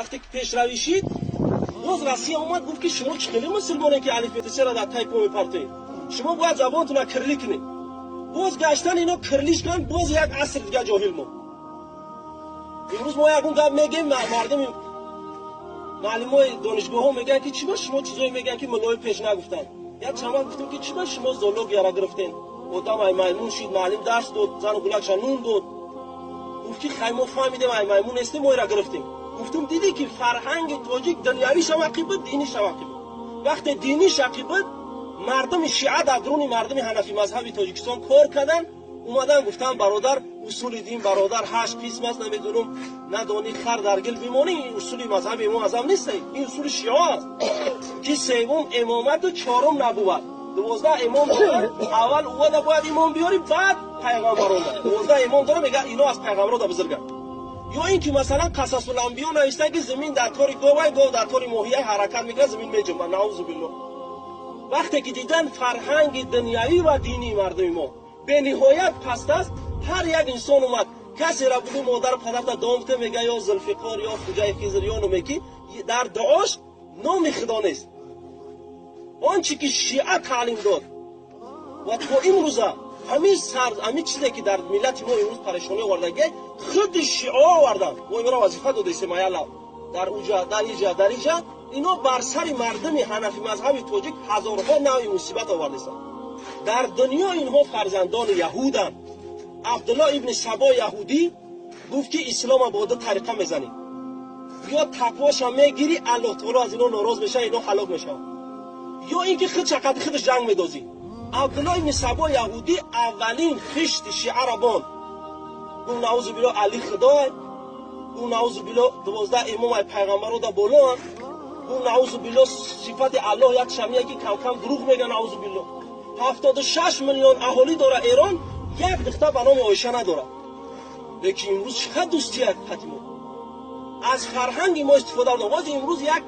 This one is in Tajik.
Вақте ки пешравӣ шид, боз Россия омад, гуфт, ки шумо чӣ хеле мусулмоне, ки алифбети сера дар тай по мепартоед, шумо бояд забонтона кирилӣ кунед. Боз гаштан, ино кирилиш кунанд, боз як аср дига ҷоҳил мо. Имрӯз мо ягон гап мегем, мардуми муаллимои донишгоҳҳо мегӯянд, ки чӣ ба шумо чизое мегӯянд, ки муллои пеш нагуфтанд. Як чанд вақт гуфтем, ки чӣ ба шумо зоологияра гирифтем, одам ай маймун шид, муаллим дарс дод, зану гулакша нун дод. Гуфт, ки хай, мо фаҳмидем, ай маймун нестем, мо ира гирифтем. Гуфтум, дидӣ, ки фарҳанги тоҷик дунявишам ақиб буд, динишам ақиб буд. Вақте диниш ақиб буд, мардуми шиа дар дуруни мардуми ҳанафи мазҳаби Тоҷикистон кор карданд, омадан, гуфтанд: бародар, усули дин, бародар, ҳашт қисм аст, намедонам, надонӣ, хар дар гил бимонӣ. Ин усули мазҳаби мо азам нест, ин усули шиа аст, ки севум имомату чорум набуват. 12 имом дорад. Аввал увада бояд имом биёрӣ, баъд пайғамбаронда. 12 имом дора, мега, ино аз пайғамбарода бузурганд. Ё ин ки, масалан, Қасасуланбиё навиштан, ки замин дар тори говай, гов дар тори моҳия ҳаракат мекунад, замин меҷунбад, наузу биллоҳ. Вақте ки дидан, фарҳанги дунявӣ ва динии мардуми мо бениҳоят паст аст, ҳар як инсон омад, касера бугӯ, модару падарта дуо кута, мега ё Зулфиқор, ё Хуҷаи Хизр, ё номе, ки дар дуош номи Худо нест. Он чи ки шиа таълим дод ва то имрӯза ҳамин сар, ҳамин чизе, ки дар миллати мо имрӯз парешонӣ овардагӣ, худи шиао оварданд. Мо инро вазифа додаистем, аялла дар уҷа, дар иҷа, дар иҷа, ино бар сари мардуми ҳанафи мазҳаби тоҷик ҳазорҳо навъи мусибат овардастанд. Дар дунё инҳо фарзандони яҳуданд. Абдулло ибни Сабо яҳудӣ гуфт, ки ислома бо ду тариқа мезанем: ё тақвоша мегирӣ, Аллоҳ таоло аз ино нороз мешавад, ино ҳалок мешаванд, ё ин ки худ шақати худаш ҷанг медозӣ. Абдулло ибни Сабо яҳудӣ аввалин хишти шиаро бонд. Гуфт: наузу билло, Али худой. Гуфт: наузу билло, 12 имомай пайғамбарода болоанд. Гуфт: наузу билло, сифати Аллоҳ як шамия, ки камкам дурӯғ мега, наузу билло. 76 миллион аҳолӣ дора Эрон, як духтар ба номи Оиша надорад. Лекин имрӯз чӣ қадр дӯстия хати мо, аз фарҳанги мо истифода бурдан. Боз имрӯз як